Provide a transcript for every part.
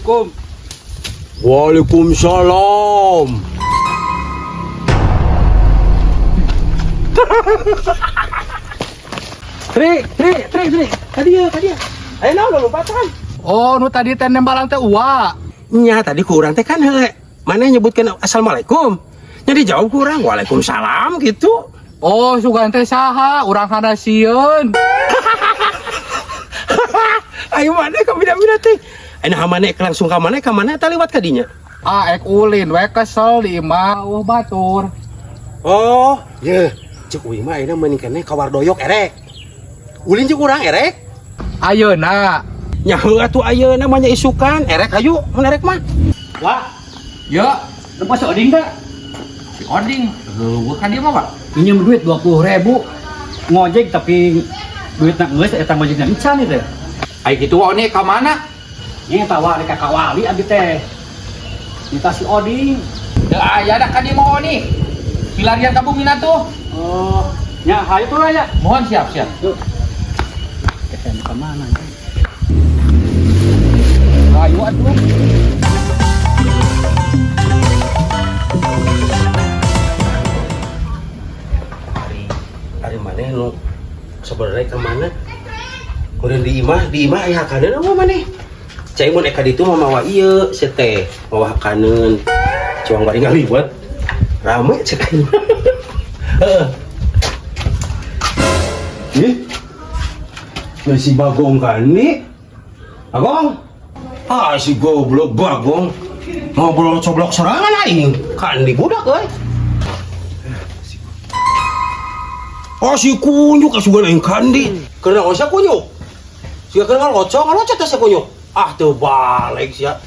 Assalamualaikum. Waalaikumsalam. Tri, tri, tri, tri. Tadi ya, tadi ya. Ayo naon lompatan. Oh, nu tadi teh nembalan teh uwa. Nya tadi ku urang teh kan heeh. Mana nyebutkeun assalamualaikum. Nya dijawab ku urang waalaikumsalam gitu. Oh, sugan teh saha? Urang kana sieun. Ayo mana ka bida-bida teh. Ayo mana langsung ka mana eta liwat ka dinya. Ah, ek ulin we kesel di imah eueuh batur. Oh, ye. Cek uing mah ayeuna mending keneh ka Wardoyok erek. Ulin jeung urang erek. Ayeuna. Nya heuh atuh ayeuna mah nya isukan erek hayu mun erek mah. Wah, Ya, lu pas Oding tak? si Oding. Heueuh kan dia mah, Pak. Minjem duit 20.000 ngojek tapi duit nak geus eta ngojekna encan itu. Ai kitu wa oni ka mana? Nya eta wa ka kawali abdi teh. Minta si Oding. Teu aya da ka dieu mah oni. Pilarian ka bumina tuh. Oh, nya hayu tuh lah ya. Mohon siap, siap. Yuk. Eh, ka mana ya? Ayo atuh. Ari maneh nu sebenarnya ka mana? Kemudian di imah aya hakaneun apa maneh? Cai mun eka ditu mah mawa ieu sia teh, mawa hakaneun. Cuang bari ngaliwet. Rame cek aing. Heeh. Ih. Ya si Bagong kan nih. Bagong. Ah si goblok Bagong. Ngobrol coblok sorangan aing. Kan di budak euy. Oh si kunyuk asugan aing kandi. Keur naon sia kunyuk? Sia keur ngalocok, ngalocok teh sia kunyuk. Ah teu balik sia.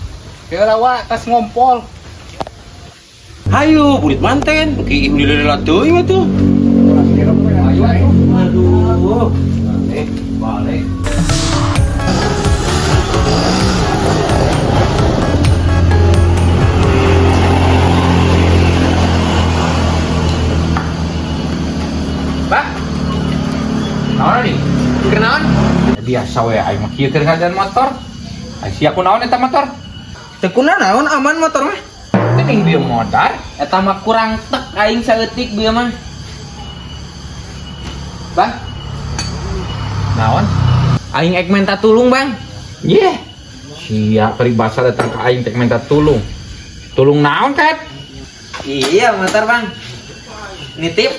Heula wa tas ngompol. Hayu burit manten, ki im dilila teuing atuh. Ayo atuh. Aduh. Balik. Pak. Naon nih? Keur naon? Biasa we aing mah kieu keur ngajan motor. Ai sia kunaon eta motor? Teu kunaon aman motor mah. Teuing bieu modar. Eta mah kurang tek aing saeutik bieu mah. Bang, Naon? aing ek minta tulung, Bang. Ye. Sia peribahasa datang ke aing tek minta tulung. Tulung naon ket? Iya, motor, Bang. Nitip.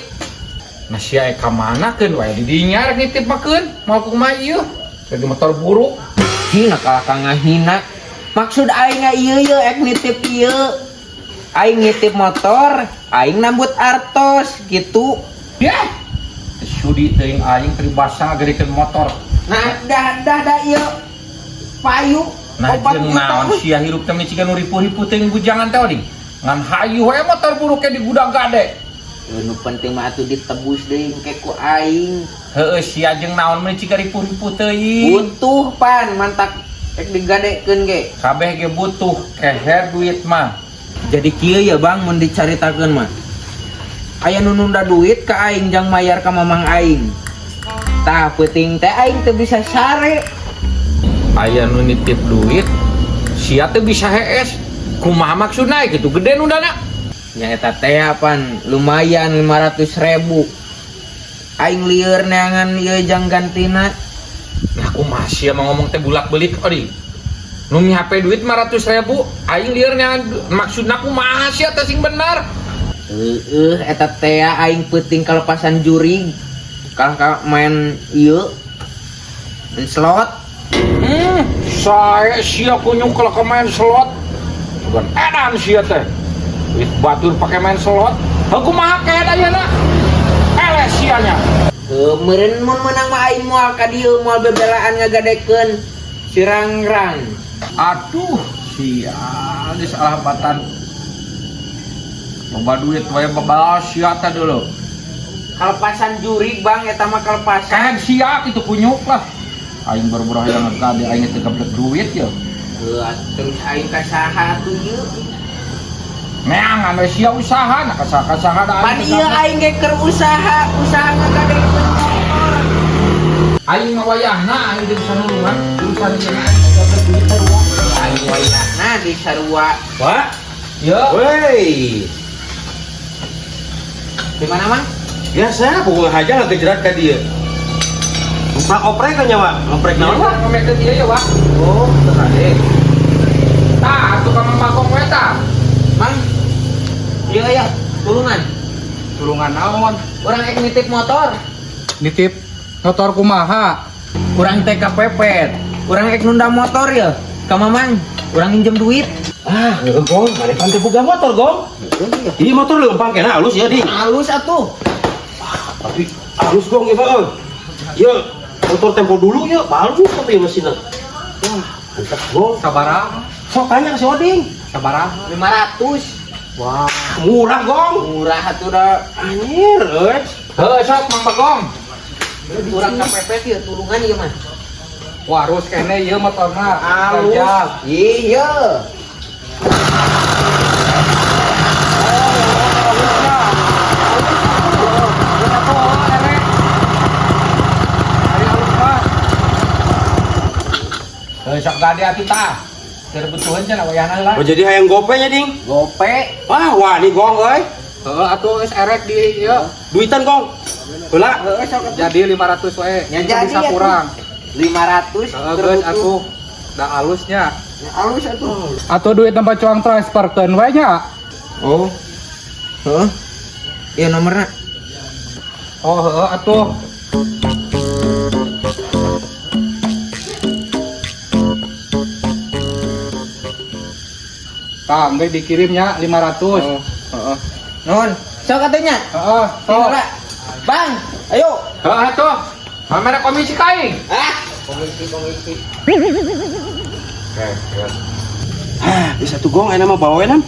Nah sia ka mana keun wae di dinya rek nitip mah keun. Moal kumaha ieu? Jadi motor buruk. Hina kalah ka ngahina. Maksud aing ieu ieu ek nitip ieu. Aing nitip motor, aing nambut artos gitu. Yeh. Sudi teuing aing peribahasa ngagedekeun motor. Nah, dah dah dah ieu. Payu. Nah 4 jeung juta. naon sia hirup teh ciga nu ripuh-ripuh teuing bujangan teh oding. Ngan hayu we motor buruk ke di gudang gade. Nu penting mah atuh ditebus deui engke ku aing. Heueuh sia jeung naon meuni ciga ripuh-ripuh teuing. Butuh pan mantak ek digadekeun ge. Kabeh ge butuh keher duit mah. Jadi kieu ya Bang mun dicaritakeun mah. Aya nu nunda duit ka aing jang mayar ka mamang aing. Tah peuting teh aing teu bisa sare. Aya nu nitip duit sia teu bisa hees. Kumaha maksudna kitu gede nundana? Nya eta teh pan lumayan 500.000. Aing lieur neangan ieu jang gantina. Nah kumaha sia mah ngomong teh bulak-belik odi. Nu mihape duit 500.000 aing lieur neangan maksudna kumaha sia teh sing bener. Heeh, eta teh aing peuting kalepasan jurig. Kalah ka main ieu. Main slot. Saya sia kunyuk kalau ke main slot. Bukan edan sia teh. Duit batur pakai main slot. Heuh kumaha kayak ayeuna? Eleh sianya. Heuh, meureun mun meunang mah aing moal ka dieu moal bebelaan ngagadekeun si Rangrang. Aduh, sia geus salah batan. Loba duit wae babalas sia teh dulu. Kalepasan jurig Bang eta mah kalepasan. Kayak sia kitu kunyuk lah. Aing baru-baru hayang ngagade aing teh gablek duit ya. Heuh, terus aing ka saha atuh ieu? Neangan we sia usaha, nah kasaha-kasaha da Pan aing. ieu aing ge keur usaha, usaha ngagadekeun motor. Aing mah wayahna aing teu bisa nulungan, urusan ieu aing gablek duit teh. Aing Wayahna di sarua. Wah, Yo. wey. Di mana, Mang? Biasa, pukul aja nggak kejerat ka dia. Pak oprek kan ya, Pak? Oprek naon, Pak? Ngomekeun ieu ya, Wak. Oh, teu kade. Tah, atuh ka Mang Bagong we tah. Mang. Ieu aya tulungan. Tulungan naon? Urang ek nitip motor. Nitip motor kumaha? Urang teh kepepet. Urang ek nunda motor ya. Ka Mamang, urang minjem duit. Ah, gong, mana pan teh boga motor, Gong? Iya motor leumpang kena halus ya, Ding. Halus atuh. Tapi halus gong ya, Pak. Ya, motor tempo dulu ya, bagus tapi mesinnya. Wah, mantap, Gong. Sabaraha? Sok tanya ke si Oding. Sabaraha? 500. Wah. Murah, Gong. Murah atuh da. Anjir, euy. Heuh, sok Mang Bagong. Urang kepepet ya tulungan ieu mah. Wah, harus kene ieu motorna. Halus. Gajah. Iya. Sok gade atuh tah. Keur butuheun cenah wayahna heula. Oh, jadi hayang gope nya, Ding. Gope. Wah, wah nih gong euy. Heuh atuh geus erek di ieu. Duitan, Gong. Heula. Heeh, sok atuh. Jadi 500 we. Ya, Itu jadi bisa atuh. kurang. 500 Heeh geus atuh. Da alusnya. Ya, halus atuh. Atuh duit tempat cuang transferkeun we nya. Oh. Heeh. Iya nomorna. Oh heeh atuh. Tah, engge dikirimnya 500. Oh, heeh. Nuhun. Sok atuh nya. Heeh, sok. Bang, ayo. Heeh atuh. Kamera komisi kaing. Ah, komisi. Oke, Ah, bisa tuh gong, enak mah bawa enam.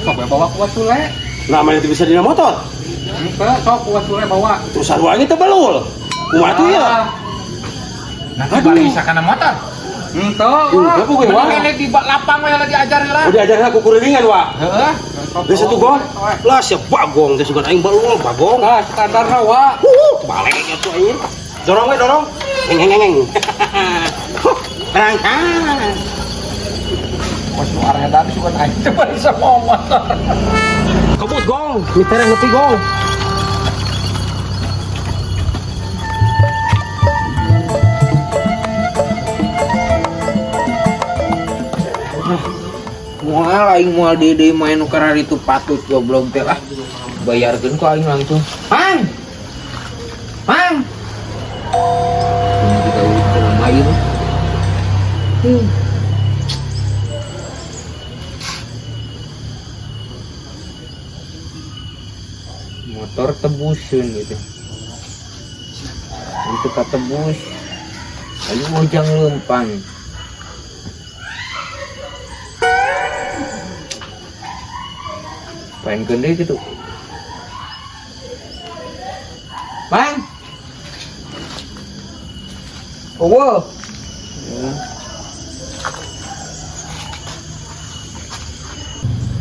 Sok we bawa kuat sule. Nah, mana itu bisa dina motor? Henteu, sok kuat sule bawa. Terus sarua ge teu belul. Kumaha tuh ya? Nanti Aduh. bari bisa kana motor. Henteu. Enggak, pokoknya, Wak. Mending di lapang we lagi ajar heula. Udah ajar aku kurilingan, Wak. Heeh. Bisa tuh gong. Lah siap bagong teh sugan aing belul bagong. Tah, standarna wa. Balik atuh aing. Dorong we dorong. Eng eng eng eng. Huh, berangkat. Kos nu aredan sugan aing teh bari bisa mawa motor. Kebut gong, miter yang nepi gong. Moal aing moal deui main nu kararitu patut goblok teh ah. Bayarkeun ku aing langsung. Mang. Mang. Ini kita udah ieu. Motor tebusun gitu. Itu katebus. Ayo mojang leumpang. Pengen gede gitu. Bang. Oh, wow.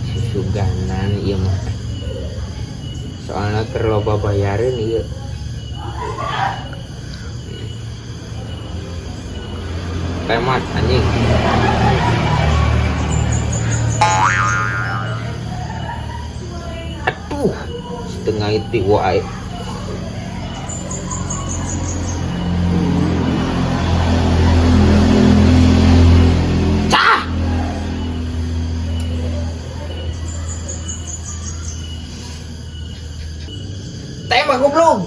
Susuganan ieu mah. Soalnya keur loba bayareun ieu. Temat anjing. Aduh, setengah itu wae. Cah! Tembak goblok.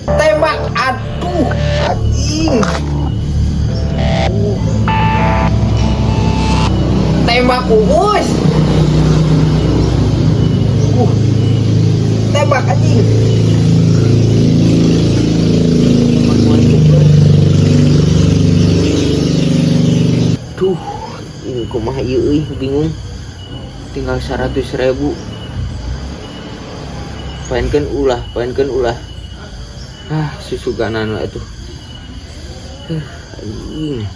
Tembak, aduh, anjing. Tembak uus. Tembak anjing. Duh, ini kumaha ieu euy, bingung. Tinggal 100.000. Paenkeun ulah, Ah, susuganan lah itu. Anjing.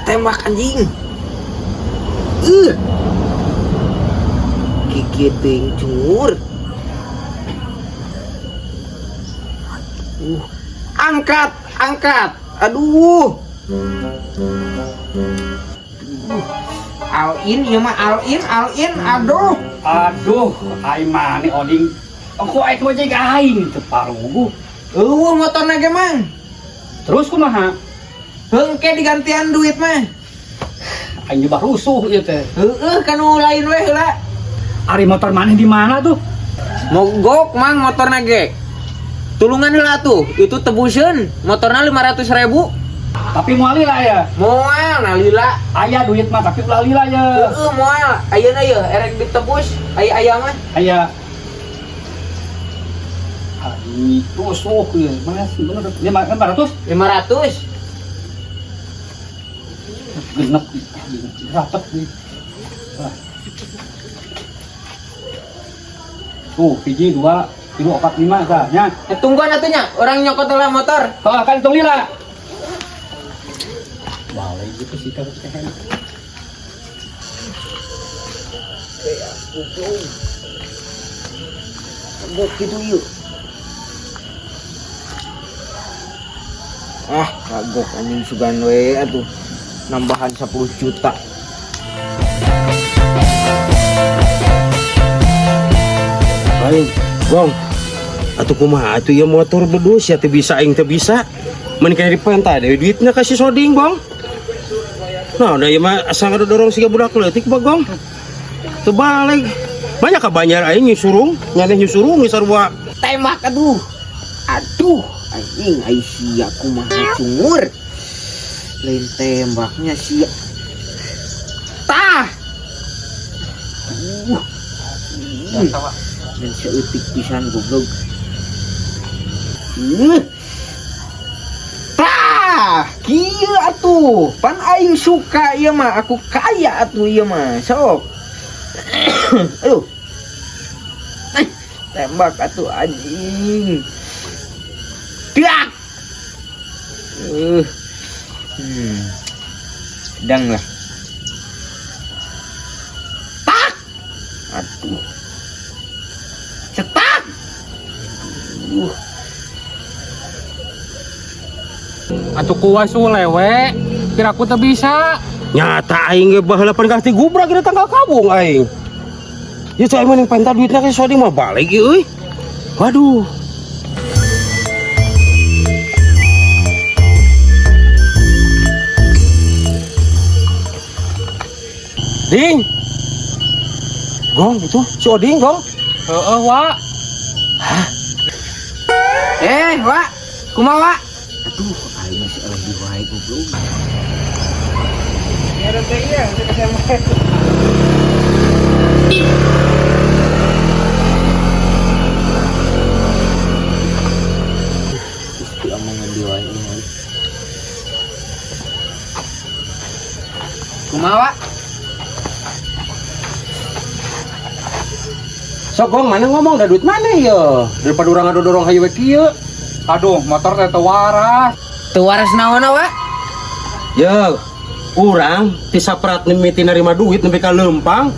Tembak anjing. Gigi teuing cungur. Angkat, angkat. Aduh. All in ieu mah, all in, all in. Aduh. Aduh, aing maneh Oding. Aku aing ngojek aing teu paruguh. Eueuh motorna ge, Mang. Terus kumaha? Hengke digantian duit mah. Aing juga rusuh ieu teh. Heueuh kanu lain we heula. Ari motor maneh di mana tuh? Mogok, Mang, motorna ge. Tulungan heula tuh, itu tebuseun motorna 500 ribu. Tapi moal lila ya. Moal nah lila. Aya duit mah tapi ulah lila ya. Heeh, moal. Ayeuna yeuh erek ditebus, aya aya mah. Aya. Aing rusuh ieu. Mana sih bener 500 500. Genep rapet nih. Ah. Tuh, hiji, dua, tilu, opat, lima, tah, nya. Eh, tungguan atuh nya, orang nyokot heula motor. Oh, kan hitung lila. Wah, gitu sih kalau teh. Mogok gitu yuk. Ah, kagok anjing sugan we atuh. Nambahan 10 juta. Aing, Gong. Atuh kumaha atuh ieu motor bedus ya teu bisa, aing teu bisa. Mun kaya dipenta deui duitna ka si Soding, Bong. Nah, udah ieu mah asa ngadorong siga budak leutik, Bagong. Teu balik. Banyak ka Banjar aing nyusurung, nyaneh nyusurung geus sarua. Tembak aduh. Aduh, anjing ai sia kumaha cungur. Lain tembaknya sia. Tah. Dan seutik pisan goblok. Tah, kieu atuh. Pan aing suka ieu mah, aku kaya atuh ieu mah. Sok. Aduh. Eh, tembak atuh anjing. Dak. Sedang lah. Tak. Aduh. Cetak. Atuh kuah lewe, kira aku teu bisa. Nyata aing ge baheula pan ganti gubrak geus tanggal kabung aing. Ya cai mending penta duitna ka si Soding mah balik ieu euy. Waduh. Ding. Gong itu si Oding, Gong. Heeh, Wak. Eh, Wak. Kumaha, Wak? Aduh, aing masih eleh di wae goblok. Gusti omongan di wae ini. Kumaha, Wak? Sok Gong, mana ngomong dah duit mana ya? Daripada urang ngadorong hayu we kieu. Aduh, motor teh teu waras. Teu waras naonna, Wak? Ya, urang ti saprat mimiti nerima duit nepi ka leumpang.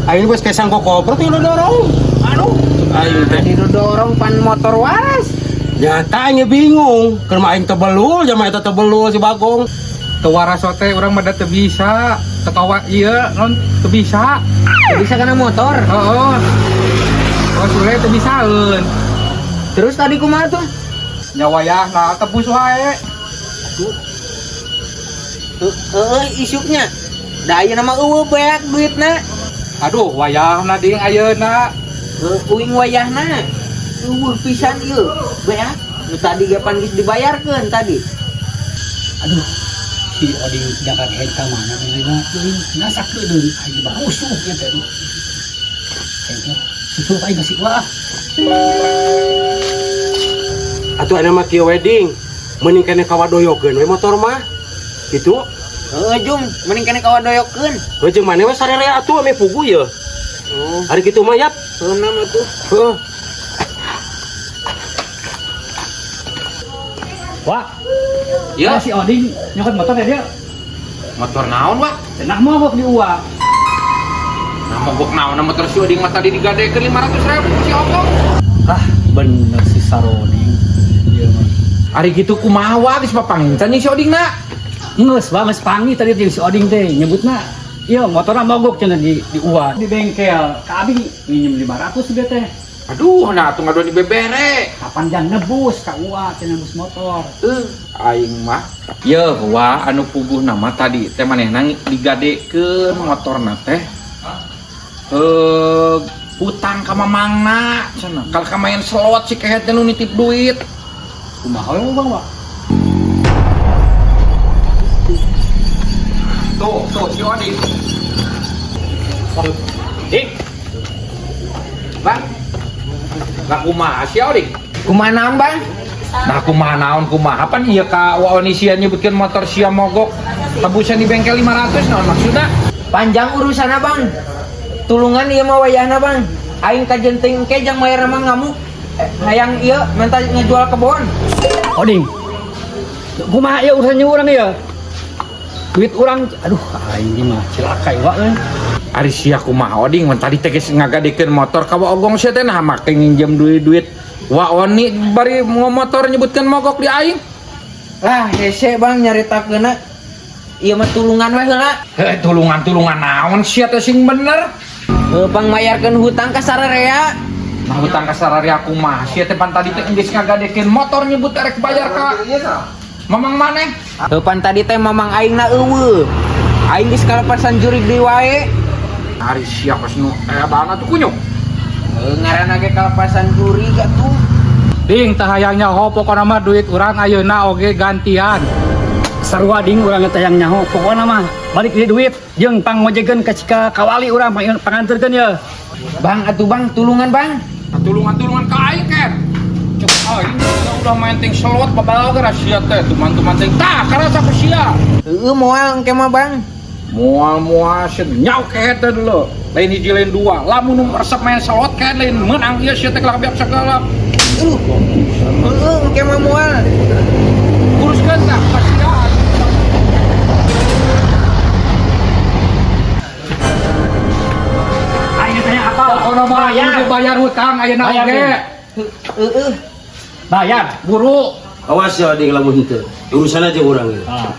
Aing geus kesang kokoprot teh dorong. Aduh, aing teh. Didorong pan motor waras. Nyata aing bingung. Keur mah aing teu belul, jama eta teu belul si Bagong. Teu waras teh urang mah da teu bisa. Teu kawa ieu non teu bisa. Teu bisa kana motor. Heeh. Oh, sule teu bisaeun. Terus tadi kumaha tuh? Nya wayahna tebus wae. Heeh, isuknya. Da ayeuna mah eueuh beak duitna. Aduh, wayahna ding ayeuna. Heuh, uing wayahna. Eueuh pisan ieu, beak. Nu tadi ge pan geus dibayarkeun tadi. Aduh, si Oding jangan head ka mana meulina euy, ngasak deui aing barusuh ieu teh. Aduh. Aing teh susul aing ka si Wak. Atuh aya mah kieu we ding. Mending keneh kawadoyokeun we motor mah. Gitu. Heuh, Jum, mending keneh kawadoyokeun. Heuh jeung maneh we sarerea atuh ame pugu ye. Oh, Hari kitu mah yap. heuh nama tuh. Heuh. Wak, Ya, si Oding nyokot motor ya dia. Motor naon, Wak? Cenah mogok di Uwa. Nah, mogok naon motor si Oding mah tadi digadekeun 500 ribu si Ogong. Ah, bener si Saroding. Ieu mah. Ari kitu kumaha wa geus papanggih can jeung si Odingna? Geus Bang, geus panggih tadi jeung si Oding teh nyebutna. Ieu motorna mogok cenah di Uwa, di bengkel. Ka abi nginjem 500 ge teh. Aduh, nah atuh ngaduan di bebere. Kapan jang nebus ka Uwa cenah nebus motor. Aing mah yeuh wa anu puguh nama tadi teh manehna digadekeun motorna teh. Hutang ka mamangna cenah. Kal ka main slot si kehet teh nu nitip duit. Kumaha we Bang wa? Tuh, tuh si Oding. Dik. Bang. Lah kumaha si Oding? Kumaha naon, Bang? Nah kumaha naon kumaha pan ieu ka Waoni sia nyebutkeun motor sia mogok tebusan di bengkel 500 naon maksudna? Panjang urusanna, Bang. Tulungan ieu mah wayahna, Bang. Aing kajen teuing engke jang mayar mah ngamuk. Hayang ieu minta ngejual kebon. Oding. Kumaha ieu urusannya urang ieu? Duit urang, aduh aing mah cilaka ieu euy. Ari sia kumaha Oding mun tadi teh geus ngagadekeun motor ka Wa Ogong sia teh nah make nginjem duit-duit Wa Oni bari motor nyebutkeun mogok di aing. Lah, hese Bang nyaritakeunna. Ieu mah tulungan we heula. Heh, tulungan-tulungan naon sia teh sing bener. Heuh, pangmayarkeun hutang ka sararea. Nah hutang ka sararea kumaha sia teh pan tadi teh geus ngagadekeun motor nyebut erek bayar ka mamang maneh. Heuh, pan tadi teh mamang aing na eueuh. Aing geus kalepasan jurig deui wae. Ari sia kos nu edan atuh kunyuk. Heuh, ngaranna ge kalepasan jurig atuh. Ding, tah hayang nyaho pokona mah duit urang ayeuna oge gantian. Sarua ding urang teh hayang nyaho pokona mah balik di duit jeung pangojekeun ka cika kawali urang panganterkeun ye. Bang atuh Bang, tulungan Bang. Tulungan-tulungan ka aing ken. Cek aing udah main ting slot babal geura sia teh tuman-tuman ting tah karasa ku sia. Heueuh moal engke mah Bang. Moal-moal sia nyau kehet teh dulu. Lain hiji lain dua. Lamun nu resep main slot kehet lain menang ieu sia teh kelak biak sagala. Heueuh engke mah moal. Uruskeun tah ka sia. Aing teh apa? Pokona mah kudu bayar hutang ayeuna oge. Heueuh. Bayar. Buru. Awas ya Oding lamun henteu. Urusan aja urang ieu. Ah.